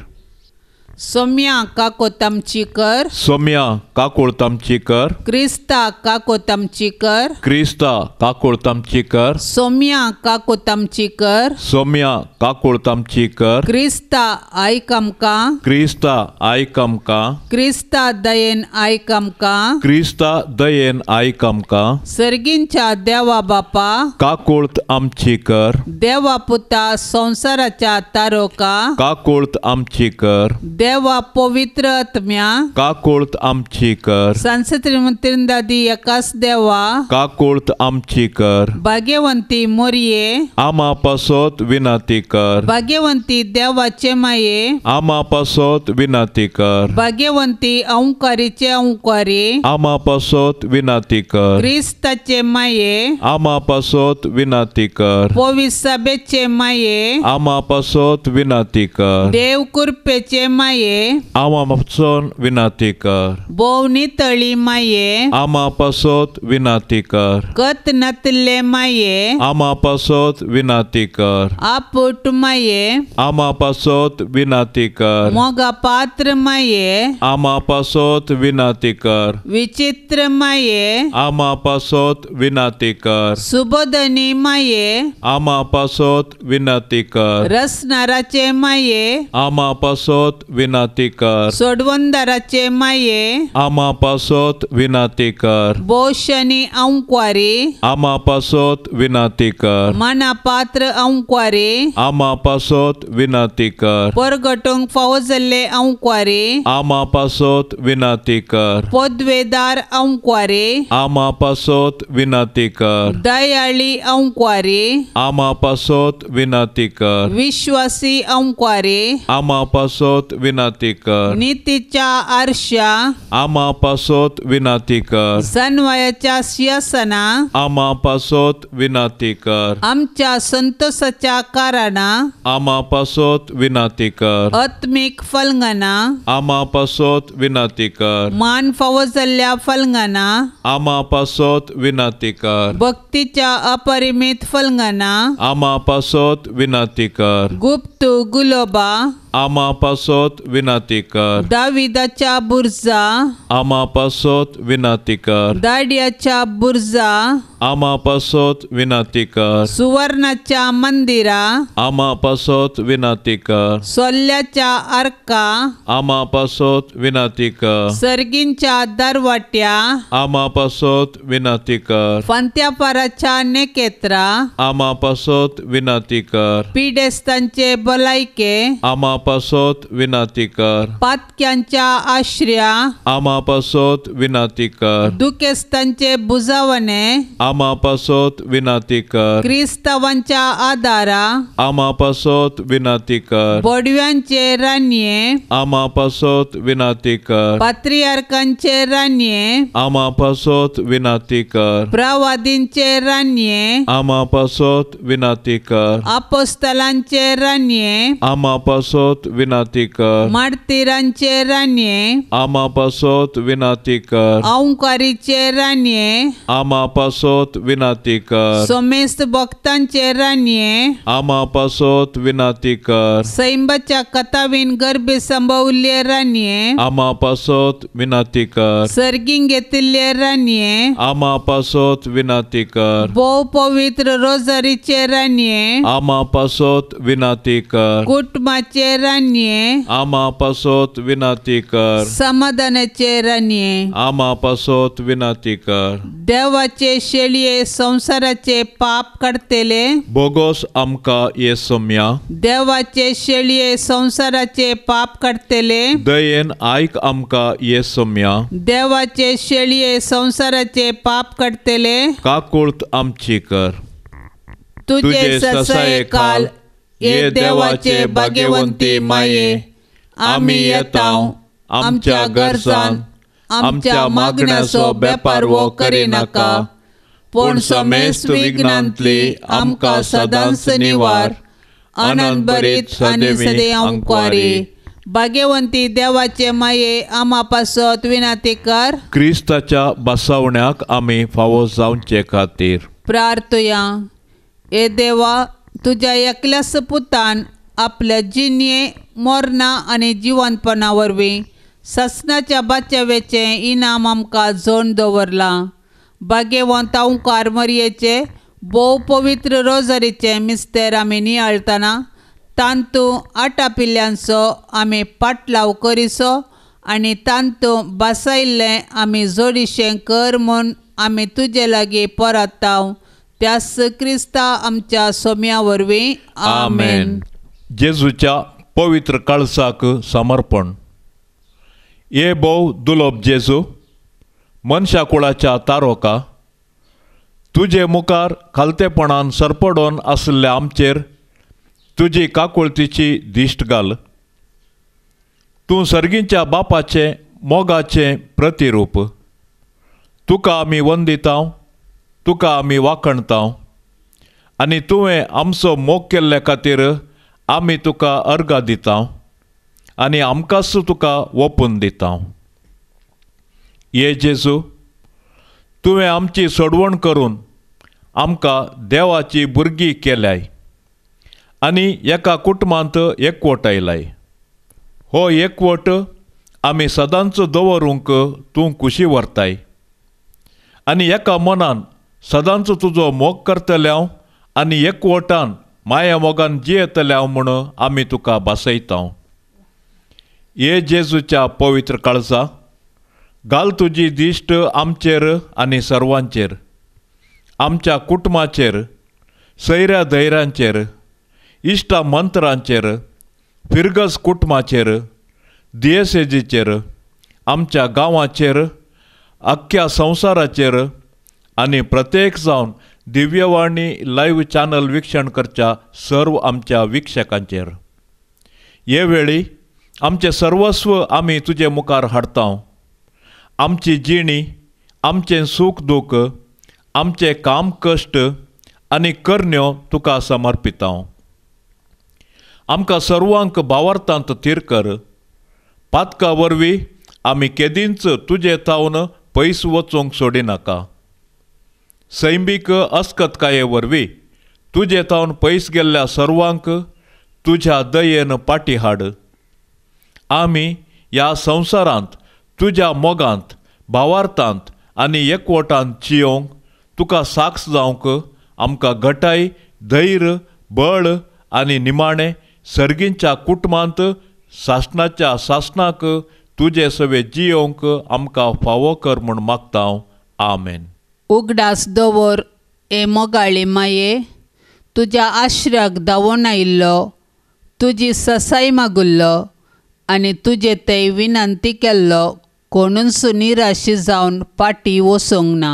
सोम्या काकोतामची कर, सोम्या काकुळतामची कर, क्रिस्ता काकोतामची कर, क्रिस्ता काकुळतामची कर, सोम्या काकोतामची कर, सोम्या काकुळतामची कर, क्रिस्ता आयक आमकां, क्रिस्ता आयक आमकां, क्रिस्ता दयेन आयक आमकां, क्रिस्ता दयेन आयक आमकां. सर्गींच्या देवा बापा काकुळत आमची कर, देवा पुता संवसाराच्या तारोका काकुळत आमची कर, देवा पवित्र आत्म्या काकुळत आमची कर। सांसत्रिंदादी एकाच देवा काकुळत आमची कर। भाग्यवंती मोरये आमा पासत विनंती कर। भाग्यवंती देवाचे माये आमा पासत विनंती कर। भाग्यवंती अंकारीचे अंकारी आमा पासत विनंती कर। क्रिस्ताचे माये आमा पासत विनंती कर। पविसाबेचे माये आमा पासत विनंती कर। देव कृपेचे माये आमा पासत विनंती कर। भोव नितळी माये आमा पासत विनंती कर। कत नातले माये आमा पासत विनंती कर। आपुट माये आमा पासत विनंती कर। मोगा पात्र माये आमा पासत विनंती कर। विचित्र माये आमा पासत विनंती कर। सुबोधनी माये आमा पासत विनंती कर। रसनाराचे माये आमा पासत विनंती कर। सोडवंदाराचे माये आमा पासत विनंती कर। बोशनी अंक्वारी आमा पासत विनंती कर। मना पात्र अंक्वारी आमा पासत विनंती कर। परगटूंक फावो जाल्ले अंक्वारी आमा पासत विनंती कर। पदवेदार अंक्वारी आमा पासत विनंती कर। दयाळी अंक्वारी आमा पासत विनंती कर। विश्वासी अंक्वारी आमा पासत विनंती कर। नीतीच्या आरशा आमा पासत विनंती कर। सन्वयाच्या सिंहासना आमा पासत विनंती कर। आमच्या संतोषाच्या कारणा आमा पासत विनंती कर। आत्मिक फलंगना आमा पासत विनंती कर। मान फावो जाल्ल्या फलंगना आमा पासत विनंती कर। भक्तीच्या अपरिमित फलंगना आमा पासत विनंती कर। गुप्त गुलोबा आमा पासत विनंती कर। दाविदाच्या बुर्जा आमा पासत विनंती कर। दाडियाच्या बुर्जा आमा पासत विनंती कर। सुवर्णाच्या मंदिरा आमा पासत विनंती कर। सोल्ल्याच्या अर्का आमा पासत विनंती कर। सर्गींच्या दरवाट्या आमा पासत विनंती कर। फांत्यापाराच्या नेकेत्रा आमा पासत विनंती कर। पिडेस्तांचे भलायके आमा पासत विनंती कर। पातक्यांच्या आश्र्या आमा पासत विनंती कर। दुखेस्तांचे बुजावणे आमा पासत विनंती कर। क्रिस्तावांच्या आदारा आमा पासत विनंती कर। बोडव्यांचे रानये आमा पासत विनंती कर। पात्रियार्कांचे रानये आमा पासत विनंती कर। प्रवादींचे रानये आमा पासत विनंती कर। अपोस्तलांचे रानये आमा पासत विनंती कर। मार्तीरांचे रानये आमा पासत विनंती कर। अंकारीचे रानये आमा पासत विनंती कर। सोमेस्त भक्तांचे रानये आमा पासत विनंती कर। सैंबाच्या कथावीन गर्भे संभवल्ले रानये आमा पासत विनंती कर। सर्गीं घेतिल्ले रानये आमा पासत विनंती कर। भोव पवित्र रोजरीचे रानये आमा पासत विनंती कर। कुटुंबाचे रानये आमा पासत विनंती कर। समाधानाचे रानये आमा पासत विनंती कर। देवाचे शेळये संसाराचे पाप काडतले बोगोस आमकां ये सोम्या देवाचे शेळये संसाराचे पाप काडतले दयेन आयक आमकां ये सोम्या देवाचे शेळये संसाराचे पाप काडतले काकुळत आमची कर। तुझे ससाये काल ये देवाचे भाग्यवंती माये आमी येता आमच्या गरजान आमच्या मागण्याचो बेपारवो करिनाका पूण समेस्त विघ्नांतली आमकां सदांच निवार आनंद भरीत आनी सदैव अंकवारी। भाग्यवंती देवाचे माये आमा पासत विनंती कर। क्रिस्ताच्या बसवण्याक आमी फावो जावचे खातीर प्रार्थया। हे देवा तुज्या एकल्याच पुतान आपल्या जिणये मरणा आनी जिवंतपणा वरवीं सासणाच्या बाचावेचें इनाम आमकां जोड दवरलां। भाग्यवंत अंकार मरयेचे भोव पवित्र रोजरीचें मिस्तेर आमी नियाळतना तांतू आटापिल्ल्यांचो आमी पाटलाव करिसो आनी तांतू बसयल्लें आमी जोडीशें कर म्हूण आमी तुजे लागीं परताव त्यास क्रिस्ता आमच्या सोम्या वरवीं आमेन। जेजूच्या पवित्र काळसाक समर्पण. हे भोव दुलोब जेजू, मनशा कुळाच्या तारोका, तुजे मुखार खालतेपणान सरपडोन आशिल्ल्या आमचेर तुजी काकुळतीची दिश्ट घाल. तूं सर्गीच्या बापाचें मोगाचें प्रतिरूप. तुका आमी वंदितांव, तुका आमी वाखणतांव आनी तुवें आमचो मोग केल्ल्या खातीर आमी तुका अर्गां दितांव आनी आमकांच तुका ओपून दितांव. ये जेजू, तुवें आमची सोडवण करून आमकां देवाची भुरगीं केल्याय आनी एका कुटुंबांत एकवट आयलाय. हो एकवट आमी सदांच दवरूंक तूं खुशी व्हरताय आनी एका मनान सदांच तुजो मोग करतले हांव आनी एकवटान माया मोगान जियेतले हांव म्हूण आमी तुका भासयता. हे जेजूच्या पवित्र काळजा, घाल तुजी दिश्ट आमचेर आनी सर्वांचेर, आमच्या कुटुंबाचेर, सैऱ्या धैर्यांचेर, इश्टा मंत्रांचेर, फिरगज कुटुंबाचेर, दियेसेजीचेर, आमच्या गांवाचेर, अख्ख्या संवसाराचेर आनी प्रत्येक जावन दिव्यवाणी लायव्ह चॅनल वीक्षण करच्या सर्व आमच्या वीक्षकांचेर. हे वेळी आमचें सर्वस्व आमी तुजे मुखार हाडता. आमची जिणी, आमचें सूख दूख, आमचें काम कश्ट आनी करण्यो तुका समर्पिता. आमकां सर्वांक भावार्थांत थीर कर. पातका वरवीं आमी केदींच तुजे थावन पयस वचूंक सोडिनाका. सैमीक अस्कतकाये वरवीं तुजे थावन पयस गेल्ल्या सर्वांक तुज्या दयेन पाटी हाड. आमी ह्या संवसारांत तुज्या मोगांत, भावार्थांत आनी एकवटांत जियोंक तुका साक्ष जावंक आमकां घटाय, धैर्य, बळ आनी निमाणें सर्गींच्या कुटुंबांत सासणाच्या सासणाक तुजे सवे जियोंक आमकां फावो कर म्हूण मागता. आमेन. उगडास दवर ए मोगाळी माये, तुज्या आश्र्याक धांवून आयिल्लो, तुजी ससाय मागुल्लो आनी तुजे थंय विनंती केल्लो कोणूच निराशी जावन फाटीं वचूंक ना.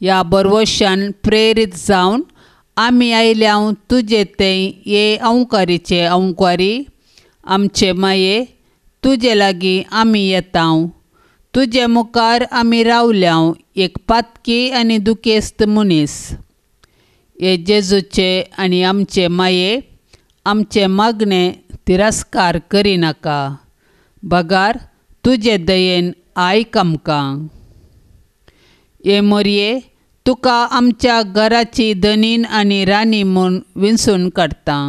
ह्या बरवशान प्रेरीत जावन आमी आयल्या तुजे थंय हे अंवकारीचे अंवकारी आमचे माये, तुजे लागीं आमी येता. तुजे मुखार आमी रावल्या एक पातकी आनी दुखेस्त मनीस. हे जेजूचे आनी आमचे माये, आमचे मागणे तिरस्कार करिनाका, बगार तुजे दयेन आयक आमकां. हे मोरये, तुका आमच्या घराची धनीन आनी राणी म्हूण विंचून काडटा.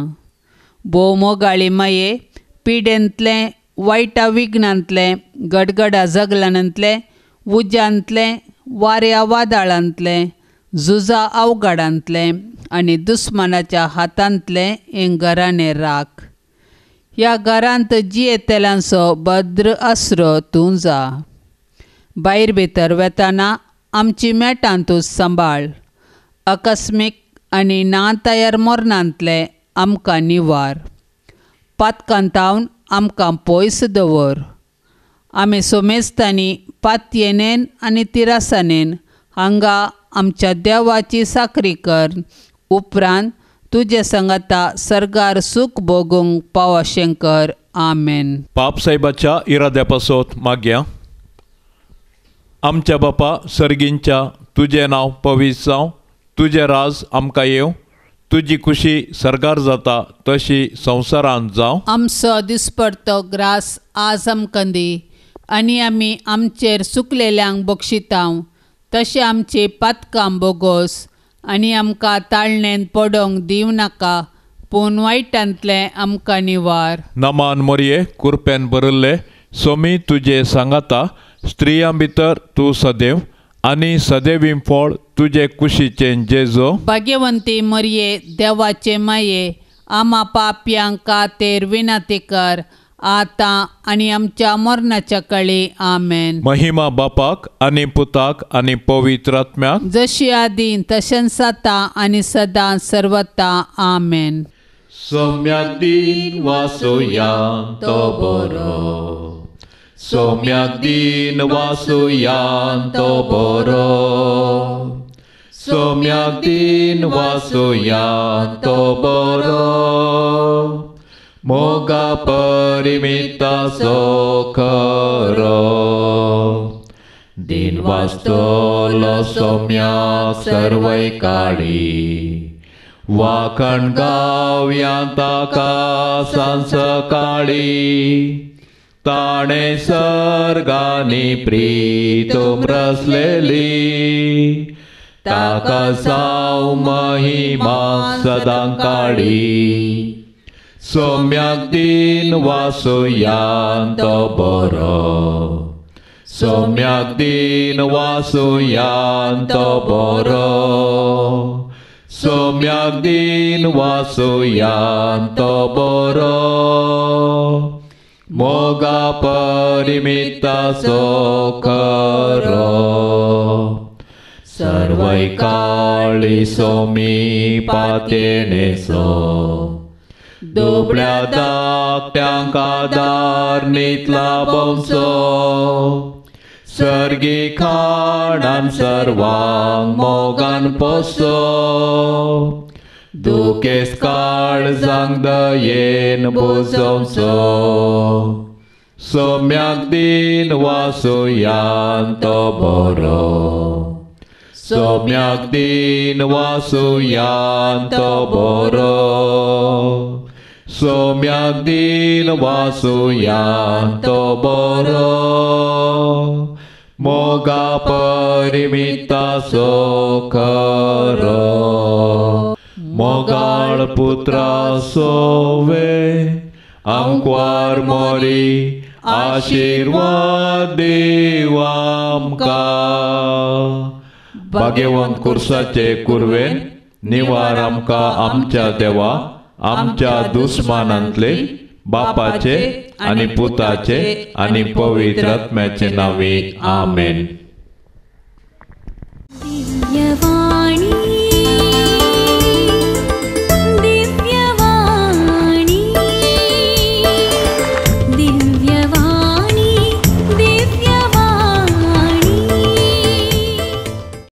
भोव मोगाळी माये, पिडेंतलें, वायटा विघ्नांतलें, गडगडा जगलांतलें, उज्यांतलें, वाऱ्या वादळांतलें, झुजा अवघडांतलें आनी दुस्मानाच्या हातांतलें हें घराणें राख. ह्या घरांत जियेतल्यांचो भद्र आसरो तूं जा. भायर भितर वेताना आमची मेटां तूं सांबाळ. आकस्मीक आनी ना तयार मरणांतलें आमकां निवार. पातकांतावन आमकां पयस दवर. आमी सोमेस्तांनी पातयेनेन आनी तिरासानेन हांगा आमच्या देवाची साकरी कर. उपरांत तुजे सांगाता सर्गार सूख भोगूंक पावशें कर. आमेन. पाप साहेबाच्या इराद्या पासत मागया. आमच्या बापा सर्गींच्या, तुजें नांव पवित्र जावं, तुजें राज आमकां येवं, तुजी खुशी सर्गार जाता तशी संवसारांत जावं. आमचो दिसपडतो ग्रास आज आमकां दी आनी आमी आमचेर सुकलेल्यांक बक्षितांव तशें आमची पातकां बोगोस आनी आमकां ताळणेन पडोंक दिवं नाका, पूण वायटांतलें आमकां निवार. नमान मोरये, कुरपेन भरिल्ले, सोमी तुजे सांगाता, स्त्रियां भितर तूं सदैव आनी सदैवी फळ तुजे कुशीचें जेजो. भाग्यवंती मरये, देवाचे माये, आमा पापयांक खातीर विनंती कर आतां आनी आमच्या मरणाच्या कळी. आमेन. महिमा बापाक आनी पुताक आनी पवित्र आत्म्याक, जशी आदी तशेंच आतां आनी सदां सर्वता. आमेन. सोम्याक दिन वासुया तो बरो, सोम्याक दिन वासुया तो बरो, सोम्याक दिन वासुया तो बरो, मोगा परिमिताचो खरो. दिन वाचतलो सोम्याक सर्वय काळी, वाखण गावया ताका सांज सकाळी, ताणें सर्गांनी प्रीतम रचलेली, ताका जावं महिमा सदां काळी. सोम्याक दिन वासुया तो बरो, सोम्याक दिन वासुया तो बरो, सोम्याक दिन वासुया तो बरो, मोगा परिमिताचो खरो. सर्वय काळी सोमी पातेणेचो, दुबळ्या धाकट्यांक आदार नितला भोंवचो, सर्गी खाणान सर्वांक मोगान पोसो, दुखेस्त काळजांक दयेन बुजोवचो. सोम्याक दिन वासुया तो बरो, सोम्याक दिन वासुया तो बरो, सोम्याक दिन वासुया तो बरो, मोगा परिमिताचो खरो. मोगाळ पुत्रा सोवे आंकवार मोरी, आशिर्वाद दीव आमकां. भाग्यवंत कुर्साचे कुरवेन निवार आमकां आमच्या देवा, आमच्या दुस्मानांतले बापाचे आनी पुताचे आनी पवित्र आत्म्याचे नांवी. आमेन. दिव्यवा